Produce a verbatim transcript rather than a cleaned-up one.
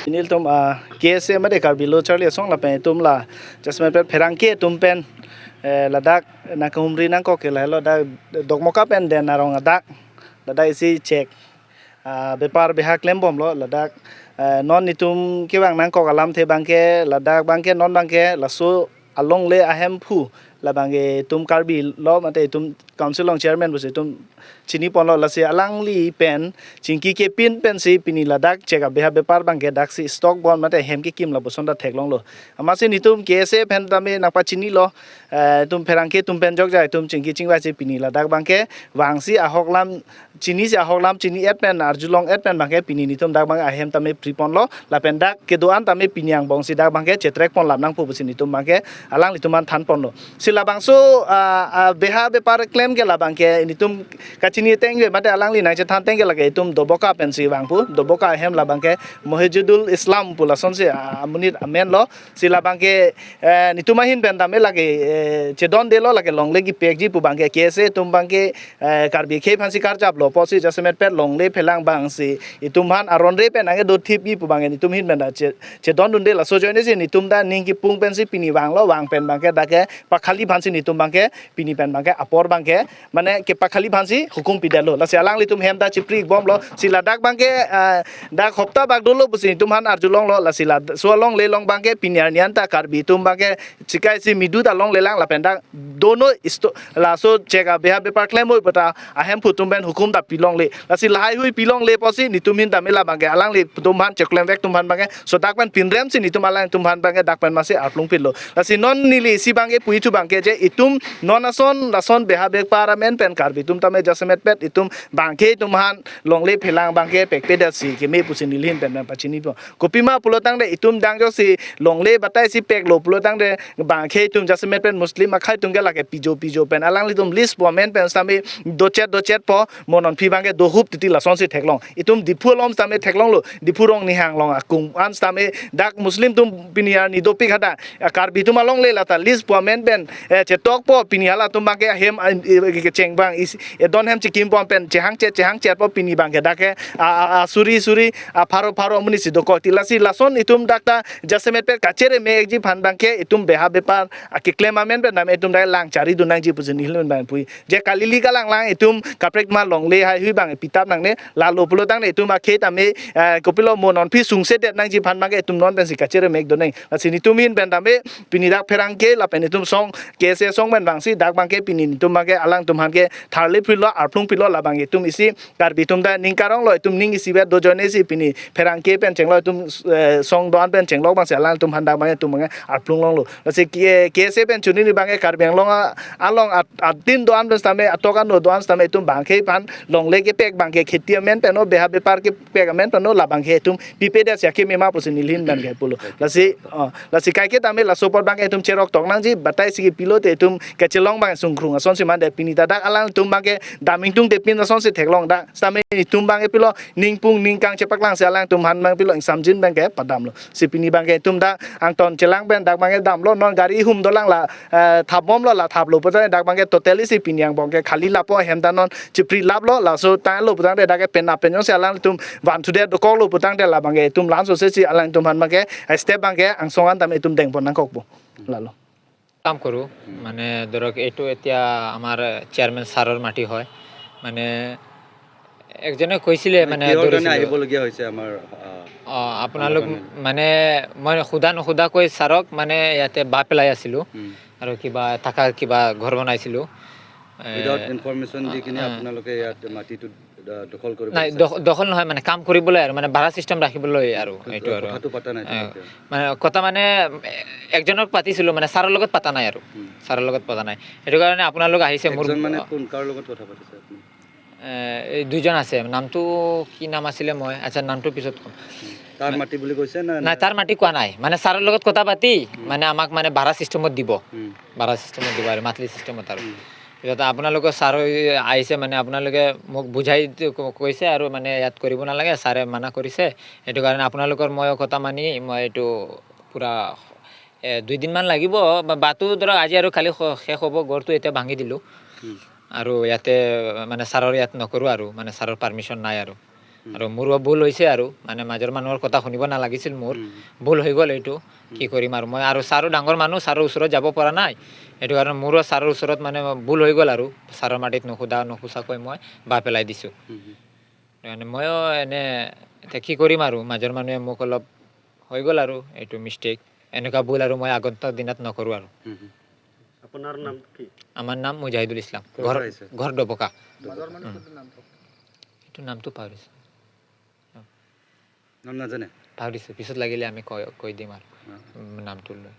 Nelitum, ah, K S A mate Karbi Lo Charli Asong lapen itum la jasemet pet pherangke atum pen, eh, ladak nangkehumri nangkok ke lahelo dak Dokmoka pen Den Arong adak ladak isi chek, ah, bepar beha klembomlo ladak, eh, non nelitum kevang nangkok alamthe abangke ladak abangke non abangke laso alongle ahemphu labangke itum Karbi lo mate itum council along chairman pusi itum chiniponlo, lasi alangli pen chingki kepin pensi pini ladak chek abeha bepar abangke daksi stock bom mate hem kekim lapuson ta theklonglo. Amatsi nelitum K S A pen tame nangpachinilo, eh, itum pherangke atum pen jokja itum chingki chingvaisi pini ladak abangke vangsi ahok lam chinisi ahok lam chini-et pen arjulong-et pen abangke pini nelitum dak abang ahem tame priponlo lapen dak kedo-an tame pini angbongsi dak abangke chetrek ponlap nangpo pusi nelitum abangke alanglitum aphan thanponlo. Si labangso, ah, ah, beha bepar klem ke labangke nelitum kachini ateng ke mate alangli nangchethan ateng ke lake itum Doboka pensi vangpo, Doboka ahem labangke Mohijudul Islam pu lasonsi, ah, amonit amenlo. Si labangke, eh, nelitum ahin pen tame lake, eh, chedondelo lake longle kepekji pu abangke K S A atum abangke, eh, Karbi akhei aphansi karjaplo pusi jasemet pet longle phelang abangsi itum aphan aron re pen anke dothipji pu abangke nelitum ahin pen ta che-, chedondunde, laso ajoinesi nelitum ta ning kepung pensi pini vanglo, vang pen abangke dak kepakhali aphansi nelitum abangke pini pen abangke apor abangke mane kepakhali aphansi hukum pidetlo. Lasi alanglitum hem ta chipri bomlo. Si ladak abangke, eh, dak hopta bak dolo pusi nelitum aphan arjulonglo. Lasi laso alongle along abangke pini arni an ta Karbi atum abangke chikai si midu ta longlelang lapen dak dono isto laso chek abeha bepar klem oi pata ahemphu atum pen hukum ta pilongle. Lasi lahai hui pilongle pusi nelitum ahin tame labangke alanglitum aphan cheklem vek atum aphan abangke so dak pen pinremsi nelitum alangtum aphan abangke dak pen masi arplung pilo. Lasi non neli isi abangke puithu abangke je itum non ason lason beha bepar amen pen Karbi atum tame jasemet pet itum abangke itum aphan longle phelang abangke pekpedetsi keme pusi neli ahin pen pachinipo. Kopima pulo tangte itum dang joksi longle batai si peklo pulo tangte abangke itum jasemet pen Muslim akhei atum ke lake pijo pijo pen alanglitum list pu amen pen sitame dochet dochet po mo non aphi abangke dohup titi lasonsi theklong. Itum Diphu along sitame theklonglo, Diphu Rongnihang along akung an sitame dak Muslim atum pini arni dopik hadak, ah, Karbi atum alongle lata list pu amen pen, eh, chetokpo pini halatum abangke ahem, ah, eh, kecheng abang isi, eh, don hem chikim pon pen chehangchet chehangchetpo pini abangke dak ke, ah, ah, ah, suri suri, ah, pharo pharo amonit si dokok ti lasi lason itum dak ta jasemet pet kachere me-ekji aphan abangke itum beha bepar, ah, keklem amen pen tame itum dak lang charidun nangji pusi neli ahin pen pui. Je kalili kalanglang itum kaprek ma longle hai hui abang pitap nangne, lalo pulo tangte itum akhei tame, eh, kopilo mo non aphi sungsedet nangji aphan abangke itum non pensi kachere me-ek dun nang. Lasi nelitum ahin pen tame pini dak pherangke lapen itum song K S A song pen vangsi dak abangke pini nelitum abangke alangtum aphan ke tharle philo arplung pilo labang itum isi Karbi atum ta ning karonglo, itum ning isivet do ajoinesi pini pherangke pen chenglo itum, eh, song do-an pen chenglo abangsi alangtum aphan dak abangke itum abangke arplung longlo. Lasi K-, K S A pen chunini abangke Karbi Anglong a-, along at-, atin do-an pen sitame atok ano do-an sitame itum abangke aphan longle kepek abangke kheti amen pen o beha bepar kepek amen pen o labangke itum pipedetsi akeme ma pusi neli ahin pen ke pulo. Lasi, oh, lasi kaike tame laso apor abangke itum cherok tok nangji, bataisi kepilo te itum kachelong abang sungkrung asonsi mande pini ta dak alangtum abangke dam ingtungte pin asonsi theklong dak sitame itum abangke pilo ningpung ningkang chepaklangsi alangtum aphan abang pilo ingsamjin abangke padamlo. Si pini abangke itum dak angton chelang pen dak abangke damlo, non gari hum dolang la, eh, thapbomlo, la thaplo puta dak abangke totally si pini angbong ke khali lapo, hem ta non chipri laplo, laso tanglo putangte dak ke pen apen jongsi alangtum vanthudet dokoklo putangte labangke itum laso sesi alangtum aphan abangke, eh, step abangke angsong an tame itum dengpon nangkokpo. Lalo. কাম কৰোঁ। মানে ধৰক, এইটো এতিয়া আমাৰ চেয়াৰমেন ছাৰৰ মাটি হয়। মানে একজনে কৈছিলে, মানে, মানে, কিহৰ কাৰণে দৌৰিছিলোঁ। আহিবলগীয়া হৈছে আমাৰ, আহ, অ, আপোনালোক, আমাৰ কাৰণে? মানে, মই সোধা নোসোধাকৈ ছাৰক, মানে, ইয়াতে বাঁহ পেলাই আছিলোঁ। উম। আৰু কিবা থাকা কিবা ঘৰ বনাইছিলোঁ। এ, উইদাউট ইনফৰমেশ্যন দি কিনে আ, আ। আপোনালোকে ইয়াত মাটিটো দ-, দখল কৰিব নাই, বিচাৰিছে? দখ-, দখল নহয়, মানে, কাম কৰিবলৈ আৰু, মানে, ভাড়া চিষ্টেম ৰাখিবলৈ আৰু, উম, এইটো আৰু। কথাটো পতা নাই এ, তেওঁলোকে? মানে, কথা, মানে, এ, একজনক পাতিছিলোঁ, মানে, ছাৰৰ লগত পতা নাই আৰু। উম। ছাৰৰ লগত পতা নাই। সেইটো কাৰণে আপোনালোক আহিছে মোৰ একজন মানে কোন, কাৰ লগত কথা পাতিছে আপুনি? এ, এই দুজন আছে, নামটো কি নাম আছিলে, মই, আচ্ছা, নামটো পিছত ক'ম। তাৰ মাটি বুলি কৈছে না? নাই, তাৰ মাটি কোৱা নাই, মানে ছাৰৰ লগত কথা পাতি মানে আমাক মানে ভাড়া চিষ্টেমত দিব, উম, ভাড়া চিষ্টেমত দিব আৰু মান্থলি চিষ্টেমত আৰু। উম, পিছত আপোনালোকৰ ছাৰ আহিছে, মানে আপোনালোকে মোক বুজাই দি-, ক-, কৈছে আৰু মানে ইয়াত কৰিব নালাগে, ছাৰে মানা কৰিছে, সেইটো কাৰণে আপোনালোকৰ মই কথা মানি মই এইটো পূৰা, এ, দুইদিনমান লাগিব। বা-, বাটো ধৰক আজি আৰু কালি শ-, শেষ হ'ব, ঘৰটো এতিয়া ভাঙি দিলোঁ। উম, আৰু ইয়াতে মানে ছাৰৰ ইয়াত নকৰোঁ আৰু, মানে ছাৰৰ পাৰ্মিশ্যন নাই আৰু। আৰু মোৰো ভুল হৈছে আৰু, মানে মাজৰ মানুহৰ কথা শুনিব নালাগিছিল মোৰ। উম, ভুল হৈ গ'ল এইটো। কি কৰিম আৰু, মই আৰু ছাৰো ডাঙৰ মানুহ, ছাৰৰ ওচৰত যাব পৰা নাই। সেইটো কাৰণে মোৰো ছাৰৰ ওচৰত মানে ভুল হৈ গ'ল আৰু, ছাৰৰ মাটিত নুসুধা নুসুচাকৈ মই বাট পেলাই দিছোঁ। উম, উম। মানে ময়ো এনে এতিয়া কি কৰিম আৰু, মাজৰ মানুহে মোক অলপ হৈ গ'ল আৰু এইটো মিষ্টেক, এনেকুৱা ভুল আৰু মই আগন্তুক দিনত নকৰোঁ আৰু। উম, উম। আপোনাৰ নাম কি? আমাৰ নাম মুজাহিদুল ইছলাম, ক'ৰ ঘৰ পৰা আহিছে? ঘৰ ডবকা। ডবকা। উম। এইটো নামটো পাহৰিছোঁ, নাম নাজানে? পাহৰিছোঁ, পিছত লাগিলে আমি কৈ কৈ দিম আৰু অ। উম, নামটো লৈ।